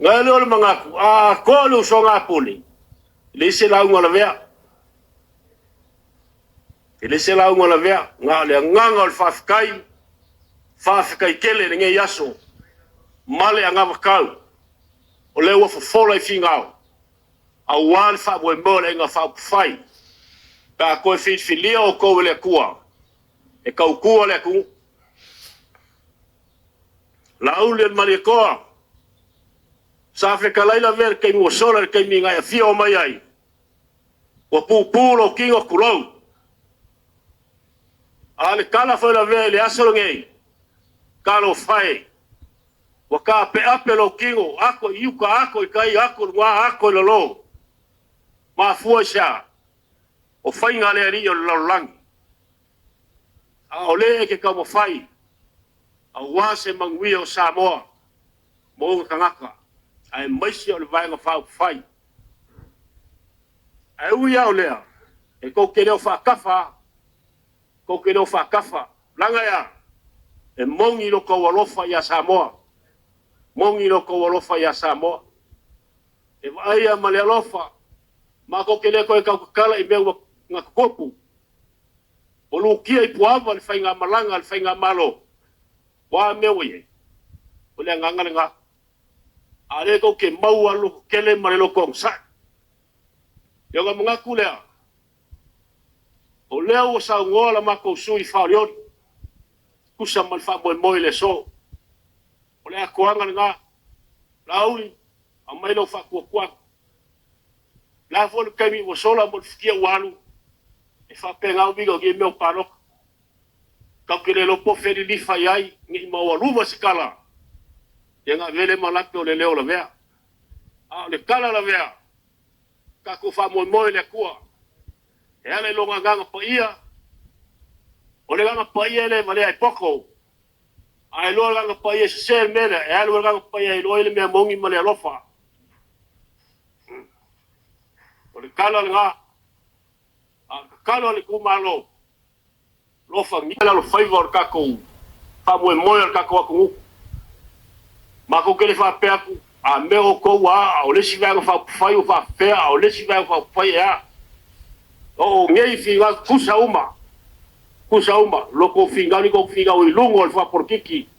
Gae lea o le manatu, a atoa le usoga a Pule, e leai se lauga lavea. E leai se lauga lavea, na o le agaga o le faafetai, faafetai tele i lenei aso ma le anavatau o lea ua fofola i Finao aua le faamoemoe o le Aiga Faaupufai pe a toe filifilia outou e le Atua e tautua le atunuu. Laauli ma le Malietoa, sa fetalai Lavea i le taimi ua sola i le taimi na e afio mai ai, ua pupu lou tino tulou. A o le tala foi a Lavea i le aso lenei, talofa e, ua taapeape lou tino, ato i uta ato i tai, ato i luga ato i lalo. Mafua i se a? O faiga a le alii o le lalolagi, a o lea e te taumafai aua se manuia o Samoa ma ona tagata, aemaise o le Vaega Faaupufai. Ae ui lava o lea, e tou te le o faatafa lava, tou te le o faatafa. Leaga e a? E moni lo outou alofa ia Samoa, moni lo outou alofa ia Samoa. E vaaia ma le alofa, matou te le toe tautatala i mea na tutupu, ua lutia i puava le faigamalaga a le Faigamalo. O a mea ua i ai? O le agaga lena. A o lea tou te maua le lototele ma le loto onosai. Ona manatu lea, o lea ua saunoa la matou sui usufono faaolioli e tusa ma le faamoemoe i le aso. O le atoaga lena. Laauli, aumai lou faatuatuaga. O le a foi le taimi ua sola ma le futia ua alu, e faapena uiga o nei mea o palota. Tatou te le iloa po o fea e lilifa i ai ne i maualuga se tala, ona avea lea ma lape o le leo o Lavea. A o le tala a Lavea, tatou faamoemoe i le Atua e ala i Lona Agaga Paia. O le Agaga Paia e le valea e poto. A iloa e le Agaga Paia e sese le mea lea, e alu le Agaga Paia e iloa ai le mea moni ma le alofa. O le tala lena, a o le tatalo a le itumalo, alofagia le alofaiva o le tatou faamoemoe o le tatou atunuu. Matou te le faapea atu, a mea outou ua a, o le isi Vaega Faaupufai ua faapefea, a o le isi Vaega Faaupufai e a. O nei finau tutusa uma, tutusa uma, lo outou finau ne i tou finau i luga o le faapolokiki,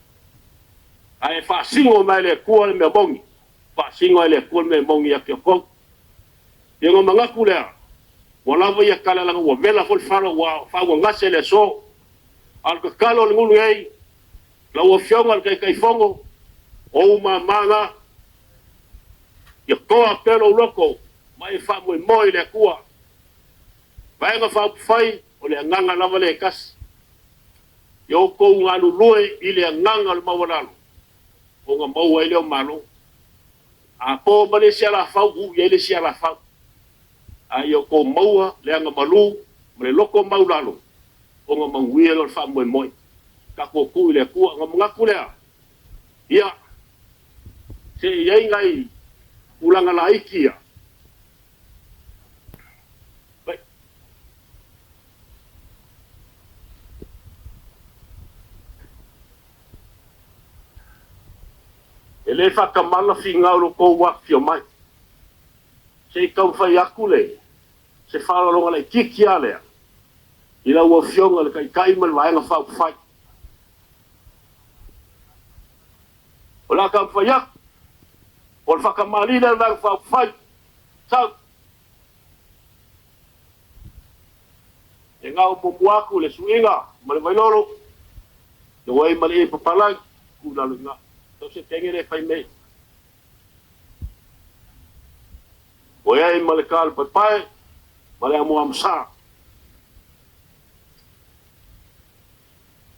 ae faasino mai e le Atua le mea moni, faasino e le Atua le mea moni ia te outou. Ia ona manatu lea, ua lava ia tala leaga ua vela foi le fala ua faaaugagase le aso. A o le tatalo a le nuu lenei, lau Afioga i le Taitaifono, o ou mama na, ia toa pea lou loto ma e faamoemoe i le Atua. Vaega Faaupufai, o le agaga lava lea e tasi, ia outou galulue i le agaga o le maualalo ona maua ai lea o malo. A po mai le isi alafau, uu i ai le isi alafau, a ia outou maua le agamalu ma le loto maualalo ona manuia lea o le faamoemoe. Tatou tuu i le Atua. Ona manatu lea, ia, se i i ai nai tulaga laiti ia, e le faatamala finau i lo outou afifio mai. Se i taumafai atu le se faaaloaloga laitiiti lava lea i lau Afioga i le Taitai ma le Vaega Faaupufai. O le a taumafai atu, o le faatamalii lea a le Vaega Faaupufai, sau. E gau muamua atu le suiga ma le vailolo, le uai ma le ie papalagi, tu i lalo i ina. Sau se teine lea e fai mea. Ua i ai ma le talepaepae ma le amoamasa.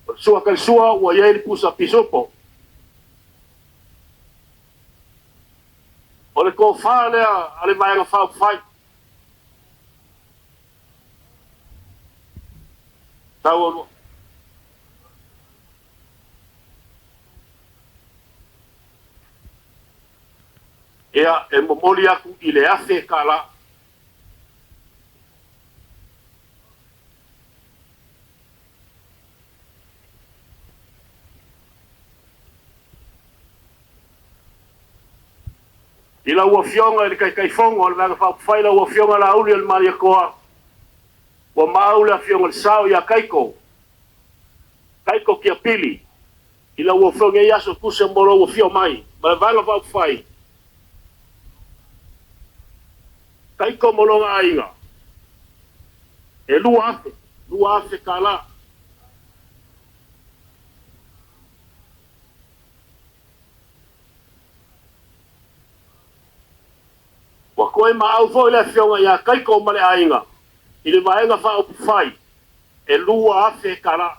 O le sua talisua ua i ai le pusa pisupo. O le tofa lea a le Vaega Faaupufai. Tau Ia, e momoli atu i le $1,000. I lau Afioga i le Taitaifono o le Vaega Faaupufai lau Afioga Laaulialemalietoa, ua maau le Afioga i le Sao ia Taito, Taito Tiapili, i lau Afioga i lenei aso e tusa mo lou afio mai ma le Vaega Faaupufai, Taito ma lona aiga, e 2,000, $2,000. Ua toe maau foi le Afioga ia Taito ma le aiga i le Vaega Faaupufai e $2,000.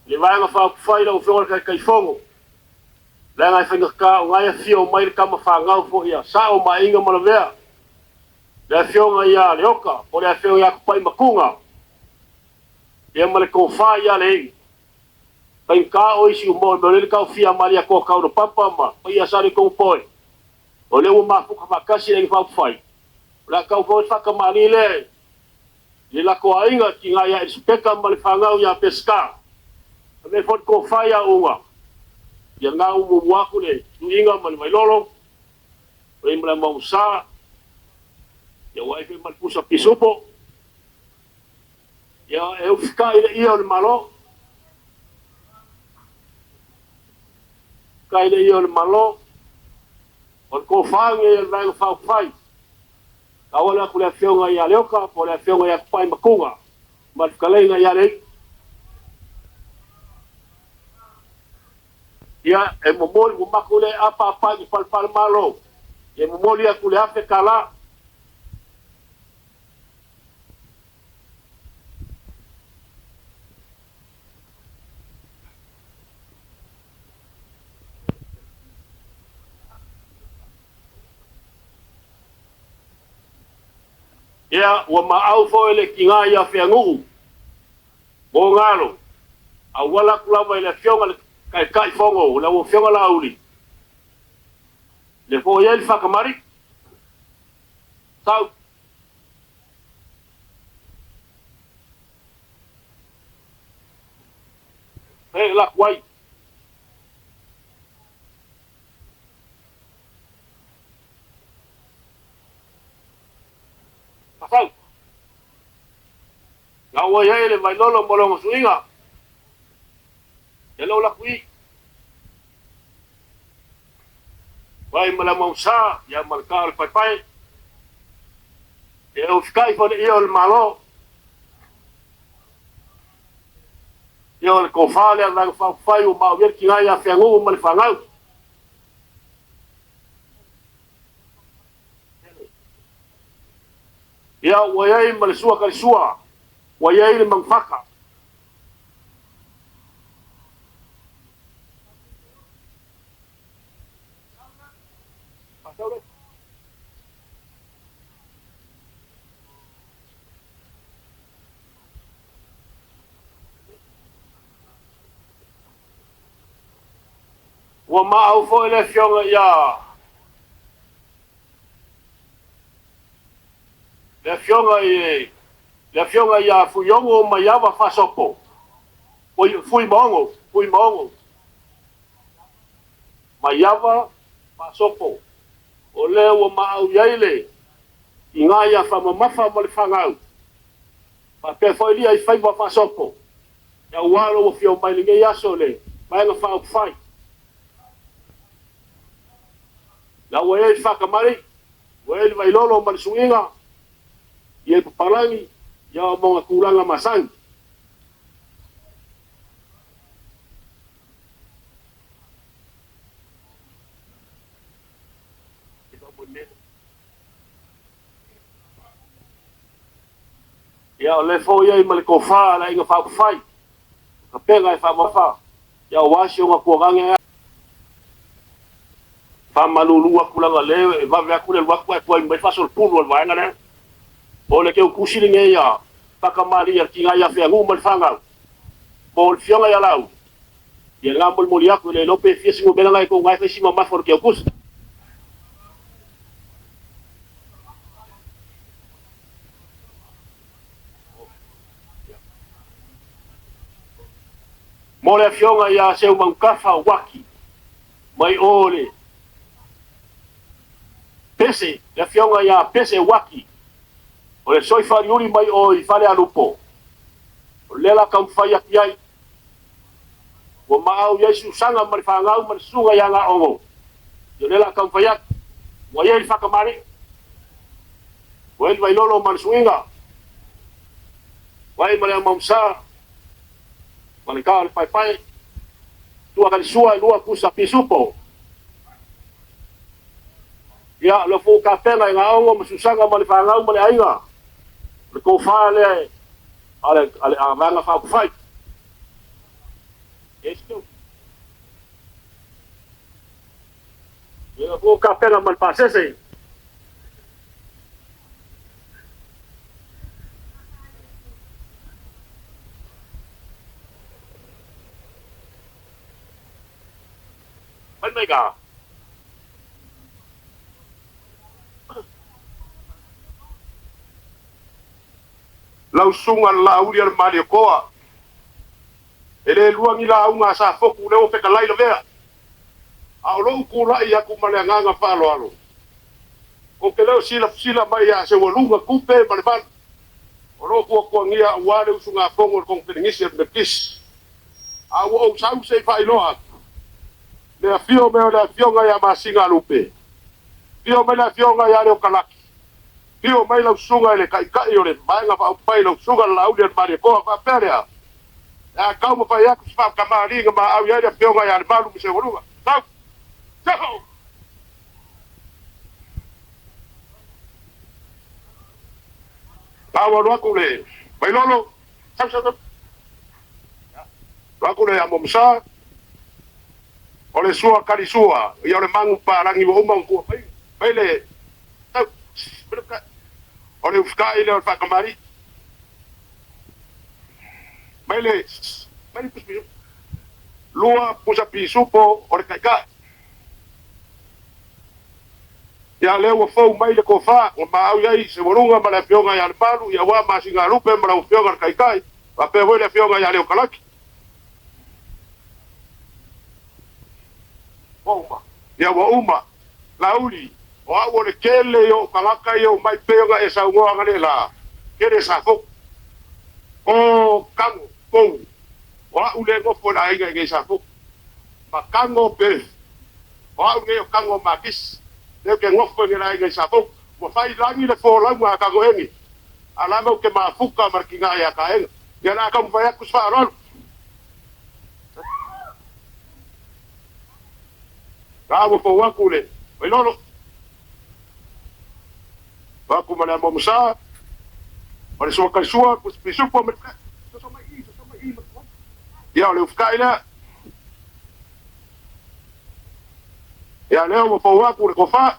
I le Vaega Faaupufai lau Afioga i le Taitaifono, leaga e faigata o la e afio mai le tama fanau foi a Sao ma Aiga ma Lavea, le Afioga ia Leota po o le Afioga ia Tupai Matuna, ia ma le Tofa ia Leii. E faigata o isi o le taofia a Malietoa Taulopapa ma paia Sa Aletogopoe, o lea ua mafuta faatasi le Aiga Faaupufai, o le a tau foi le faatamalii lea i le latou aiga, tina ia Elisapeta ma le fanau ia Peseta, faapea foi le tofa ia Uga, ia lena ua muamua atu le Tuiga ma le Vailolo, o le Malemaumusa, ia ua ai foi ma le pusa pisupo. Ia e ufitai le ia o le Malo, ufitai le ia o le Malo, o le tofa lenei a le Vaega Faaupufai, tauala atu i le Afioga ia Leota po o le Afioga ia Tupai Matuna ma le fetalaiga ia Leii. Ia e momoli ua matou le apaapa i palepalemalo, e momoli atu le $1,000. Ia ua maau foi le tina ia Feanu'u mo Galo, auala atu lava i le Afioga i le Taitaifono lau Afioga Laauli, le foi ai le faakamari sau. E la kuai. Pasau. La ua iai le Vailolo mo lona suiga. Ia lou laku i. Vai ma le mausa, ia ma le ta o le paepae. E ufitai foi le ia o le Malo. Ia o le tofa lea a le Vaega Faaupufai ua maaulia le tina ia Feanu'u ma le fanau. Ia ua i ai ma le sua talisua, ua i ai le manufata. Ua maau foi le Afioga ia le Afioga i le Afioga ia Fuiono Maiava Faasopo, Fuimaono, Fuimaono Maiava Faasopo, o lea ua maau i ai le tina ia Faamamafa ma le fanau, faapea foi lia i Faiva Faasopo, aua lou afio mai lenei aso le Vaega Faaupufai. La ua i ai le faakamari, ua i ai le Vailolo ma le suiga, ia i papalagi, ia o moga tulaga masani. Ia o lea foi i ai ma le tofa a le Aiga Faaupufai, kapega e faamafa, ia aua si ona tuagaga. Faamalulu atu leaga lea e vave atu le alu atu ae tuai mai le faasolopulu a le vaega lea. O le teutusi lenei a faakamalie a le tina ia Feanu'u ma le fanau, po o le Afioga ia Laauli, Ia le molimoli atu le lope fia singo mela ngai ko ngai fai sima mafo ke aukusa. Mo le afioga ia seu maukafa waki mai o le Pese, le afioga ia Pese Waki o le soi faliuli mai o i fale alupo. O le la kaumafai atu ai ua maau i ai susaga ma le fanau ma le susuga ia Gaogo. Ia o lea la kaumafai atu ua i ai le fakamale, ua i ai le vailolo ma le suiga, ua i ai ma le aumaumasa ma le ka o le paepae, tua kalisua e lua pusa pisupo. Ia, le fou kapena i Gaogo ma susaga ma le fanau ma le aiga, le tofa lea a le avaga faaupufai. Ia fou kapena ma le pasese. Mai mai ka. Lau susuga le Laauli a le Malietoa, e le lua ni lauga a Safotu lea ua fetalai lavea, a o lou tulai atu ma le agaga faaaloalo, ou te le o silafila mai ia Seualuga Tupe ma le Valu, o lo o tuatuagia aua le usugafono a le Koneferenisi a le Metotisi. A ua ou sau se i faailoa atu le afio mai o le afioga ia Masina Lupe, afio mai le afioga ia Leokalaki, afio mai lau susuga i le Taitai o le Vaega Faaupufai, lau susuga le Laauli a le Malietoa, faapea lea, a taumafai atu se faakamaliga maau i ai le afioga ia Lemalu ma Seualuga. Sau! Sau! Lau alu atu le Vailolo, sau sau sau. Alu atu le Amomasa, o le sua kalisua, ia o le magu palagi ua uma ona tua mai, mai le, sau, o le ufukai lea o le faakamali. Mai le, mai le pusa pisupo. Lua pusa pisupo o le kaikai. Ia lea ua fou mai le tofa, ua maau i ai Seualuga ma le afioga ia Lemalu, ia ua Masina Lupe ma lau afioga le Taitai, faapea foi le afioga ia Leokalaki. Ua uma. Ia ua uma. Laauli, o au o le tele i ou tagata ia o mai pei ona e saunoa analeila, tele Safotu. O Kago, pou, o au le nofo i le aiga i nei Safotu. Ma Kago pe, o au nei o Kago Makisi, lea ou te nofo i le aiga i Safotu. Ua fai lagi le folauga a Kago egi, a lava ou te mafuka ma le tiga ia Kaega. Ia la taumafai atu se faaaloalo. La ua fou atu le Vailolo, atu ma le Amomasa, ma le sua kalisua, pusa pisupo ma le ia o le ufukai lea. Ia lea ua fou atu le tofa.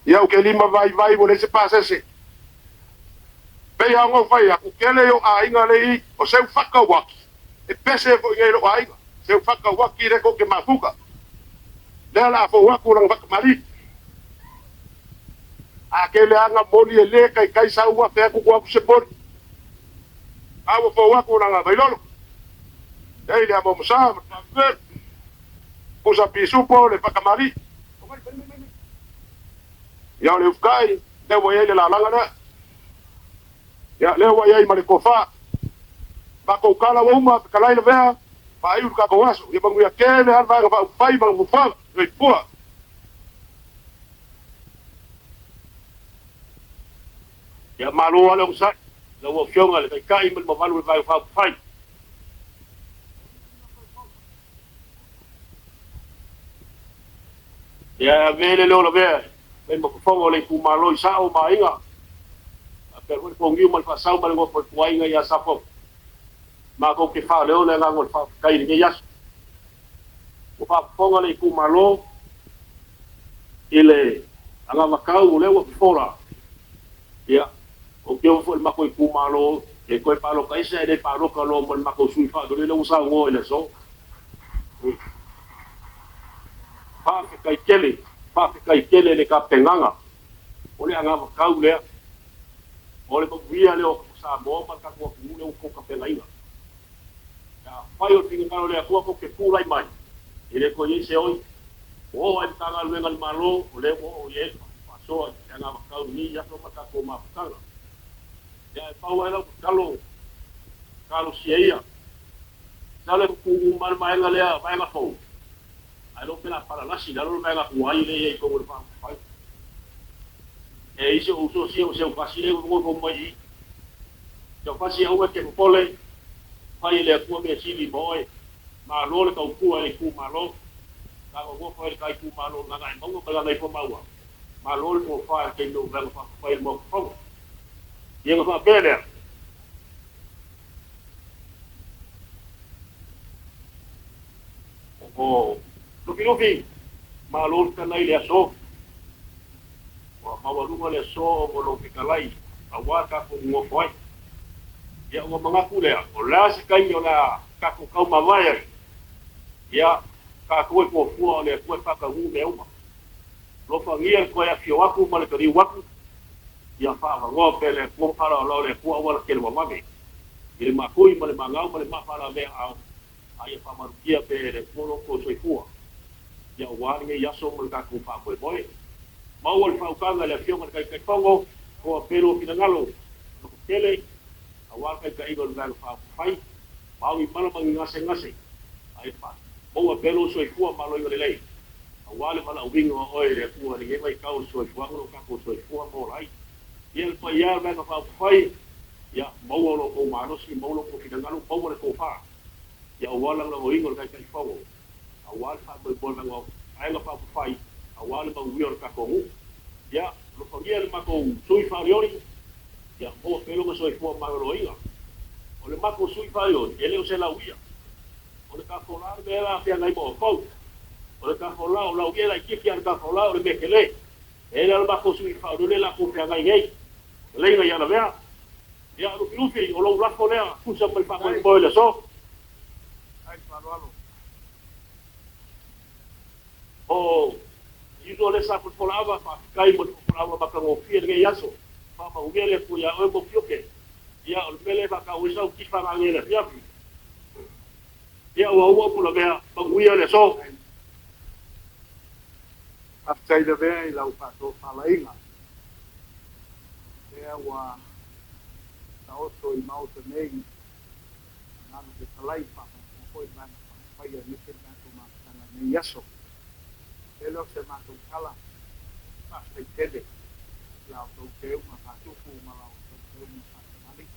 Ia ou te lima vaivai ua leai se pasese. Pei lava ona ou fai atu, tele i ou aiga le i, o seu faka uaki, e pese foi nei lou aiga, seu faka uaki lea tou te mafuta. Lea o le a fou atu lana fakamali. A tele aga moli e le taitai sau afe atu tua atu se moli. A ua fou atu lana vailolo. Ei le Amomasa ma le Faafefea, pusa pisupo le fakamali. Ia o le ufukai, lea ua i ai le lalaga lea. Ia lea ua i ai ma le tofa. Matou tala ua uma, fetalai lavea, faaiu le tatou aso. Ia manuia tele lava le Vaega Faaupufai ma Fuafuaga. Soifua. Ia malo lava le onosai, lau Afioga i le Taitai ma le mamalu o le Vaega Faaupufai. Ia e ave le leo lavea e fai ma fofoga o le itumalo i sao ma aiga, faapea foi le pogiu ma le faasau ma le nofo a ituaiga ia Safotu. Matou te faaleo le agaga o le faafetai i lenei aso. Ua faafofoga le itumalo i le anavatau o lea ua fofola. Ia, ou te ofo foi i le matou itumalo E koe paloka isa e le paloka lo mo le makou sui faaolioli le ua saugoa i le aso. Faafetai tele, faafetai tele i le tapenaga o le anavatau lea, o le manuia lea o Samoa ma le tatou atunuu lea ua outou tapenaina. Pe afai o le finagalo o le Atua tou te tulai mai, e le toe i ai se oi. Ua oo lava i Matagaluega a le Malo, o lea ua oo i ai le faasoa i le anavatau i lenei aso ma le tatou mafutaga. Ia ae pau ai lau tatalo, talosia ia. Masalo e tutu uma lava le vaega lea, vaega fou, ae le o pe la palalasi i lalo le vaega tuai lea e i ai i totonu o le faaupufai. E i ai si ou uso sia o Seufasi lea ua nofo mai i i. Seufasi aua e te popole, fai e le Atua mea sili ma oe. Malo le tautua i le itumalo. Sa nonofo ai le ta itumalo o Gagaemauga ma Gagaifomauga. Malo le tofa i le taimi o Vaega Faaupufai i le Maota Fono. Ia ona faapea lea, o Lufilufi, malo le fetalai i le aso. Ua maualuga le aso mo lou fetalai aua tatou nonofo ai. Ia ona manatu lea, o le a se taimi o le a tatou taumavae ai, ia tatou e fuafua o le Atua e faataunuu mea uma. Alofagia le toe afio atu ma le taliu atu, ia faaavanoa pea le Atua ma faaaloalo le Atua aua le tele vavave i le matui ma le magao ma le maa faalavea aao, a ia faamalutia pea e le Atua lo outou soifua, ia aua lenei aso ma le tatou faamoemoe. Maua le faautaga i le Afioga i le Taitaifono, toa pea lou finagalo loko tele, aua le taitaiga o le Vaega Faaupufai, ma au i mala ma ni gasegase, a ia maua pea lou soifua maloina lelei, aua le valaauina o oe e le Atua i lenei vaitau o le soifuaga o lo o tatou soifua ma ola ai. Ia le paia e o le Vaega Faaupufai, ia maua lo outou malosi, maua lo outou finagalo, maua le tofa, ia aua le lagolagoina o le Taitaifono, aua le faamoemoe Vaega Faaupufai, aua le manuia o le tatou nuu. Ia alofagia le matou sui faaolioli, ia maua pea lona soifua maloloina. O le matou sui faaolioli, e le o se lauia. O le tafolā le mea la feagai ma outou. O le tafolā, o lauia e laitiiti, a o le tafolā o le mea tele. E le o le matou sui faaolioli la tou feagai nei. Leina ia lavea. Ia Lufilufi, o lou lafo lea, tusa ma le faamoemoe i le aso. O Iuso lea sa folafolaava, faafetai mo le folafolaava matagofie i lenei aso. Faamanuia le Atua ia oe ma ou tiote. Ia, o le mea lea e faatau ai sau tifa nanei i le afiafi. Ia, ua uma upu lavea, manuia le aso. Faafetai lavea i lau faatofalaiga. Lea ua taoto i Maota nei agaga fetalai faafogafoga foi le vaega faaupufai aemaise le tatou mafutaga i lenei aso. Tele o se matou tala, faafetai tele i la outou teuga faatupu ma la outou teuga faatamalii.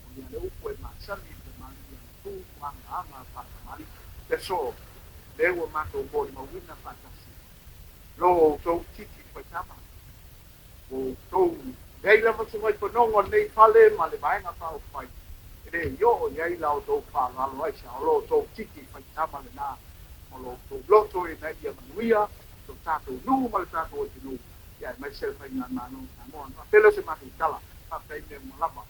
O ia le upu e masani i le tamalii ana tu agaaga faatamalii. Le aso, lea ua matou molimauina faatasi lo outou titi faitama. Ua outou leai lava se vaipanoga o lenei fale ma le vaega faaupufai e le i oo i ai la outou faaaloalo ai sa o lo outou titi faitama lena ma lo outou loto ina ia manuia lo tatou nuu ma le tatou atunuu ia aemaise le Faigamalo o Samoa. Ona faapea lea o se matou tala, faafetai mea uma lava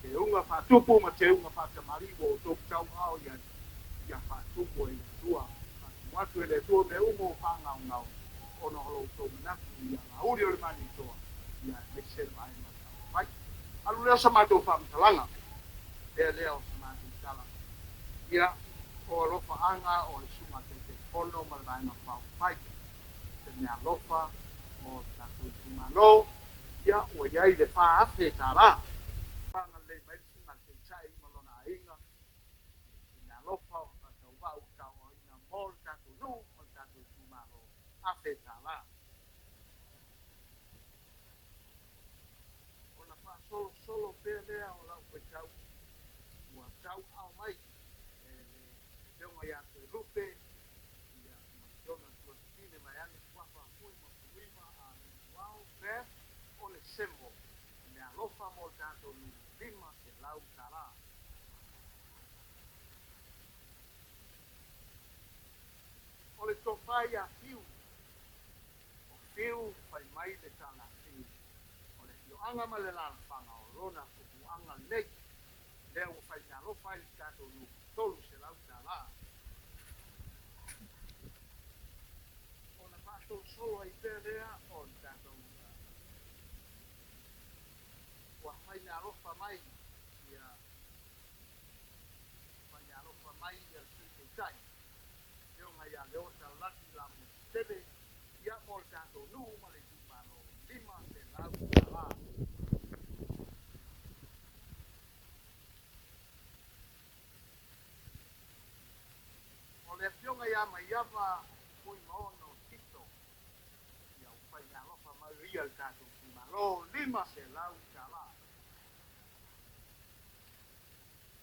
i teuga faatupu ma teuga faatamalii ua outou tauaao i ai ia faatupu ai le Atua. Faatumu atu e le Atua mea uma ua faagaogao ona o lo outou manatu ia lauli o le Malietoa ia aemaise le vaega faaupufai. Alu lea o sa matou faamatalaga, pea lea o sa matou tala ia o alofaaga o le Susuga Taitaifono ma le Vaega Faaupufai, se mea alofa mo le tatou itumalo, ia ua i ai le $4,000. Agalelei mai le Susuga Taitai ma lona aiga, se mea alofa o faatauvaa ua tauaoina mo le tatou nuu ma le tatou itumalo, $1,000. Ona faasolosolo pea lea o lau faitau ua tauaao mai e le Afioga ia Toelupe ia ma si ona tuafafine vaeane Suafa Fui ma Puiva a Ituau Beth o le Semo e mea alofa mo le tatou nuu $500. O le tofa ia Fiu, o Fiu fai mai le tala a Fiu, o le afioaga ma le alaalafaga o lona tupuaga lenei. Lea ua faimeaalofa ai le tatou nuu $300. Ona faasolosolo ai pea lea o le tatou ua faimeaalofa mai ia faimeaalofa mai ia le Sui Taitai, Afioga ia Leota Laki Lamositele, ia mo le tatou nuu ma le itumalo $500. O le Afioga ia Maiava Fuimaono Tito, ia ua faimeaalofa mai ia le tatou itumalo $500.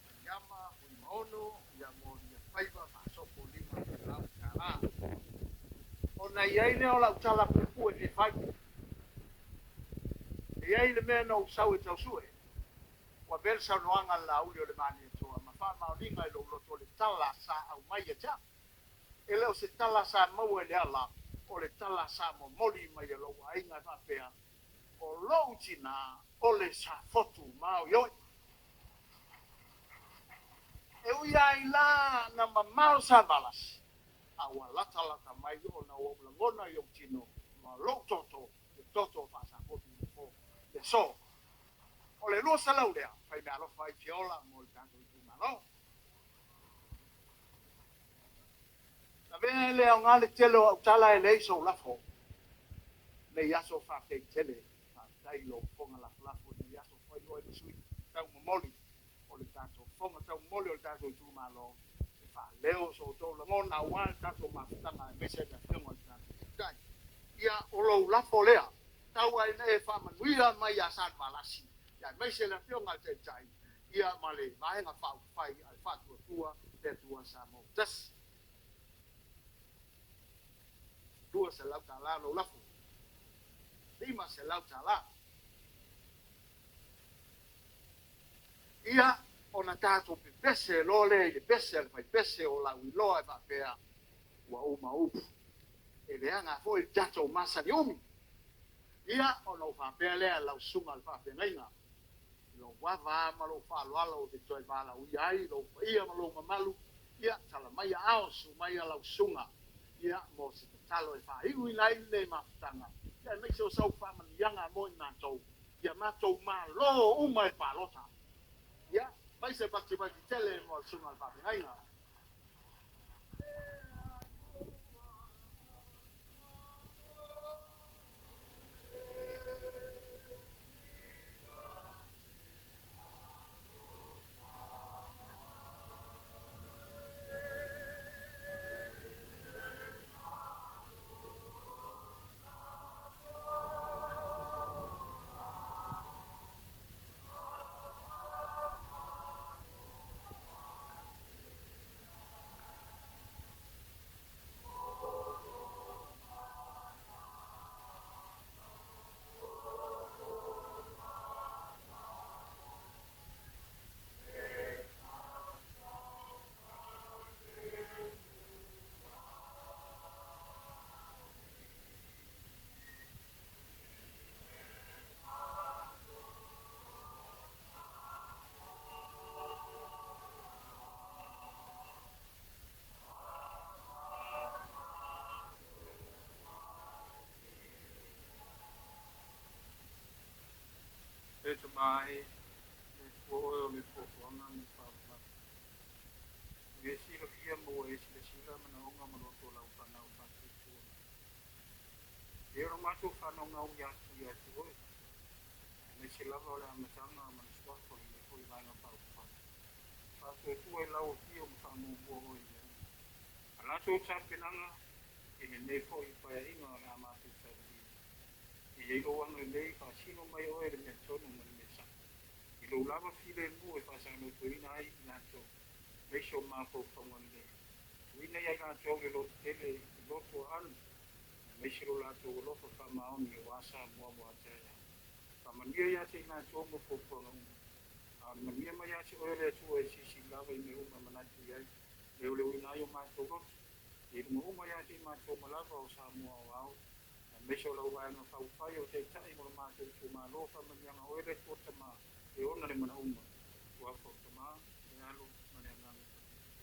Maiava Fuimaono ia mo ia faiva faasopo $500. Ona i ai lea o lau tala puupuu e fia fai. E i ai le mea na ou sau e tausue. Ua avea le saunoaga a le Laauli o le Malietoa ma faamaoniga i lou loto le tala sa aumai ia te au. E le o se tala sa maua i le ala, o le tala sa momoli mai e lou aiga e faapea, o lou tinā o le Safotu maoioi. E ui lava i la na mamao Savalas, a ua latalata mai ona ua ou lagona i ou tino ma lou toto, le toto faa-Safotu i le po, le aso. O le 200 lea, faimeaalofa ai Fiola mo le tatou itumalo. Lavea e le aoga le tele o au tala e leai sou lafo. Nei aso faafetai tele, faafetai i lou fofoga lafolafo i nei aso fai oe ma sui taumomoli o le tatou fofoga taumomoli o le tatou itumalo e faaleo so outou lagona aua le tatou mafutaga aemaise le Afioga i le tatou Taitai. Ia, o lou lafo lea, tau ai ina e faamanuia mai ia Salevalasi, aemaise le Afioga i le Taitai, ia ma le Vaega Faaupufai a le Faatuatua le Atua Samoa ua Tasi. $200 lou lafo. $500. Ia, ona tatou pepese loa lea i le pese a le faipese o Lauiloa e faapea, ua uma upu. E leaga foi le tatou masani umi. Ia, ona ou faapea lea, lau susuga i le faafeagaiga, i lou ava ma lou faaaloalo ou te toe valaaulia ai lou paia ma lou mamalu, ia, tala mai aao, susu mai lau susuga, ia, mo se tatalo e faaiuina ai lenei mafutaga, ia, aemaise o sau faamanuiaga mo i matou, ia matou malo uma e palota. Ia, mai se vativati tele mo le susuga i le faafeagaiga. E te māe, e tua oe o le fuafuaga ma le faavavau. E silafia ma ua e silasila manaoga ma loto o lau fanau faatuatua. E o le matou faanaunau atu ia te oe, aemaise lava o le amataga ma le suafa o lenei foi Vaega Faaupufai. Faatuatua i lau afio ma faamuamua oe i mea uma. A latou tapenaga i lenei foi paeaiga o le a matou savalia. E i ai lou agalelei, faasino mai oe le mea tonu ma le mea sao. I lou lava filemu e faasanotoina ai i latou, aemaise o mafaufauga lelei. Tuuina ia i latou le lototele i loto aano, aemaise lo latou alofa faamaoni aua Samoa mo a taeao. Faamanuia ia te i latou ma fuafuaga uma. A o le manuia mai ia te oe le Atua e silisili lava i mea uma e manatu i ai, leoleoina ai o matou loto, i luga uma ia te i matou ma lava o Samoa aoao, aemaise o lau Vaega Faaupufai o Taitai mo lo matou itumalo, faamanuiaga oe le Atua Tama e ona le mana uma. Suafa o Tama, le Alo ma le Agaga Paia.